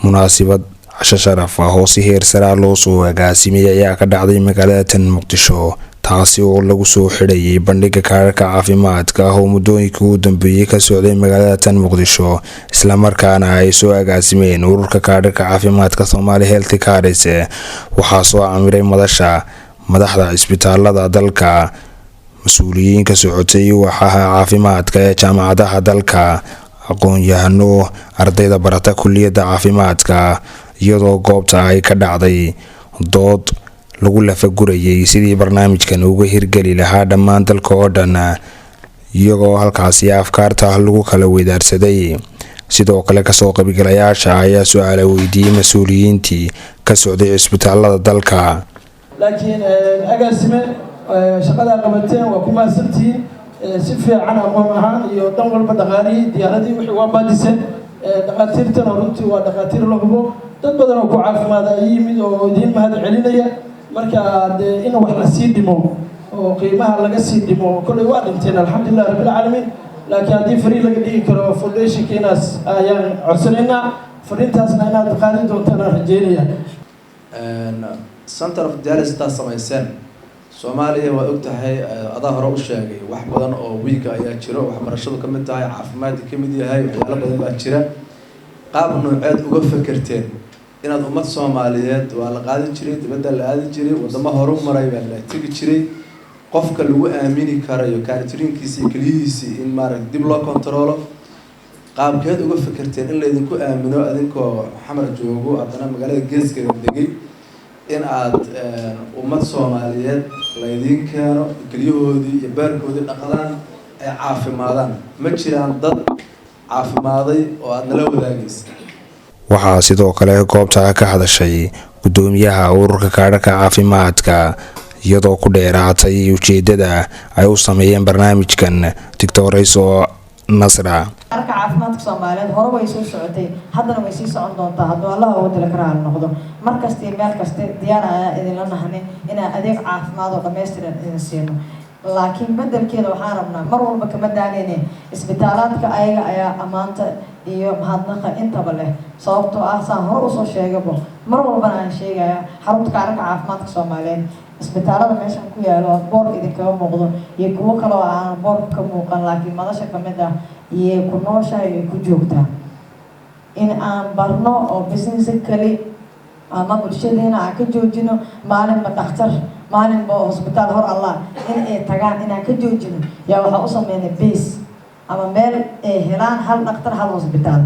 Munaasibad casho sharaf ah oo si heer saraa loo soo agaasimay ayaa ka dhacday magaalada tan Muqdisho, taasi oo lagu soo xidhayay bandhiga kaararka caafimaadka ah oo muddooyinkii ugu dambeeyey ka socday magaalada tan Muqdisho, islamarkaana ay soo agaasimeen ururka kaararka caafimaadka Somali Health Cards. Waxaa soo camiray madasha madaxda cisbitaalada dalka, mas-uuliyiin ka socotay waaxaha caafimaadka ee jaamacadaha dalka, aqoon-yahano, ardayda barata kuliyadda caafimaadka, iyadoo goobta ay ka dhacday dood lagu lafagurayay sidii barnaamijkan uga hirgeli lahaa dhammaan dalka oo dhan, iyagoo halkaasi afkaarta lagu kala weydaarsaday. Sidoo kale, kasoo qaybgalayaasha ayaa su-aala weydiiyey mas-uuliyiintii ka socday cisbitaalada dalka. Laakiin agaasime, shaqadaa qabateen waa ku mahadsantihiin. Si fiican aqoon ahaan iyo dhan walba, dhaqaalihii, diyaaradii, wixii waa baadiseen. Dhaqaatiirtana runtii waa dhaqaatiir la hubo, dad badan oo ku caafimaada ay yimid oo idiin mahad celinaya. Marka dee in wax la sii dhimo oo qiimaha laga sii dhimo, kolley waa dhinteen, alxamdulilah rabbilcaalamiin. Laakiin haddii free laga dhigi karo foundationka, inaas ayaan codsanaynaa. Fariintaasna inaad qaadi doontaan aan rajeynaya. Center of dialysis intaad samayseen Soomaaliya, waad og tahay, adaa hore u sheegay, wax badan oo wiiga ayaa jiro, waxbarashadu ka mid tahay, caafimaadka ka mid yahay, waxyaalo badan baa jira. Qaab nooceed uga fekerteen inaad ummad Soomaaliyeed? Waa la qaadi jiray, dibadda la aadi jiray, wadamo horu maray baa la tegi jiray. Qofka lagu aamini karayo kaaritriinkiisi iyo keliyihiisii in maaragta dib loo controlo, qaabkeed uga fekerteen in laydinku aamino adinkoo Xamar joogo, haddana magaalada geeskeeda degay, in aad ummad Soomaaliyeed laydiin keeno, keliyahoodii iyo beerkoodii dhaqdaan, ay caafimaadaan? Ma jiraan dad caafimaaday oo aada nala wadaagaysa? Waxaa sidoo kale goobta ka hadashay gudoomiyaha ururka kaadhaka caafimaadka, iyadoo ku dheeraatay ujeedada ay u sameeyeen barnaamijkan, Doctorayso Nasra. Kaarka caafimaadka Soomaaliyeed hore way soo socotay, haddana way sii socon doontaa hadduu Allaha ugu dila karaal noqdo. Mar kasta iyo meel kaste diyaar ayaa idinla nahne inaan adeeg caafimaad oo dhammaystiran idin siino, laakiin bedelkeeda waxaan rabnaa mar walba kama daaleyne isbitaalaadka ayaga ayaa ammaanta iyo mahadnaqa intaba leh, sababtoo ah saan hore usoo sheegabo, mar walbana aan sheegaya, xarunta kaararka caafimaadka Soomaaliyeed isbitaalada meeshan ku yaalo boorka idinkaga muuqdo iyo kuwo kale oo aan boorka ka muuqan laakiin madasha kamid ah iyo ku nooshahay ay ku joogtaa, in aan barno oo business kali ama bulshadeena aan ka joojino maalinba dhakhtar, maalinba hosbitaal hor Allah in ay tagaan inaan ka joojino. Yaa waxaa u sameynay base ama meel ay helaan hal dhakhtar, hal hosbitaal.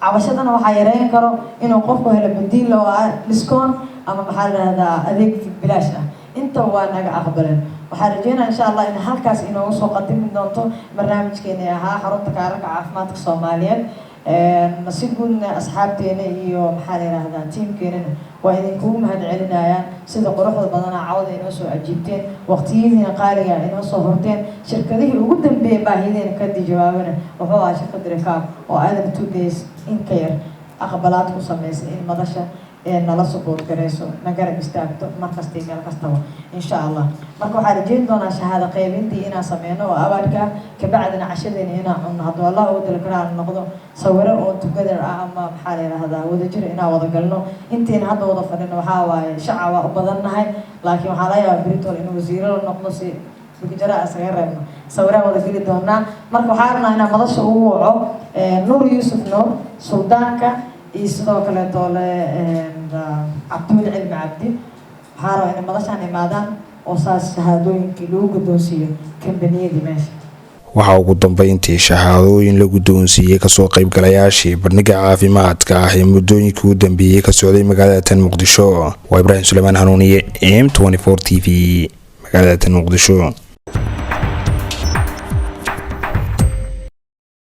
Cabashadana waxaa yareyn karo inuu qofku helo badiil oo ah discount ama, maxaa la dhahdaa, adeeg bilaash ah. Inta waa naga aqbaleen. Waxaan rajeynaya, insha Allah, in halkaas inoogu soo qadimi doonto barnaamijkeeni ahaa xarunta kaararka caafimaadka Soomaaliyeed. Si guudna asxaabteena iyo, maxaa la yihahdaa, tiimkeenana waa idinkugu mahad celinayaan sida quruxda badanaa cawda inoo soo ajiibteen, waqtiyadiina qaaliga inoo soo horteen. Shirkadihii ugu dambeeyay baahideena kadib jawaabana wuxuu ahaa shirkadda Rikaab oo aadan 2 days in ka yar aqbalaad ku sameysay in madasha ee nala support garayso, na garab istaagto markasta iyo meel kastaba, insha Allah. Marka waxaan rajeyn doonaa shahaado qaybintii inaan sameyno oo abaadka, kabacdina cashadeena inaan cunno hadduu Allah ugu dalkaraal noqdo, sawiro oo together ah ama, maxaa la yidhahdaa, wadajir inaan wada galno. Intiina hadda wada fadhino waxaa waaye shacab waa u badannahay, laakiin waxaa laga yaabaa britol in wasiiro la noqdo, si bikjara isaga reebno, sawiraan wada geli doonaa. Marka waxaa rabnaa inaan madasha ugu waco Nuur Yuusuf Nuur, suldaanka, iyo sidoo kaleeto le Cabdiweli Cilmi Cabdi. Waxaa rabaa inay madashaan imaadaan oo saas shahaadooyinkii lagu guddoonsiiyo kambaniyadii meesha. Waxaa ugu dambeyntii shahaadooyin la guddoonsiiyey kasoo qaybgalayaashii bandhiga caafimaadka ah ee muddooyinkii u dambeeyey ka socday magaalada tan Muqdisho. Waa Ibraahim Suleymaan Hanuuniye, M TV, magaalada tan Muqdisho.